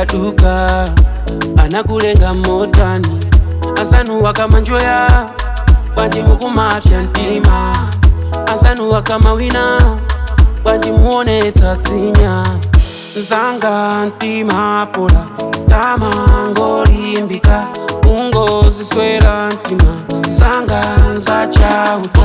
Duka anakulenga motani? Anzanu wakamanjoya, bwanji mukumapya mtima? Anzanu wakamawina, bwanji muonetsa tsinya? Nzanga, mtima pola, tamangolimbika, ungoziswera mtima, zanga nzachauta.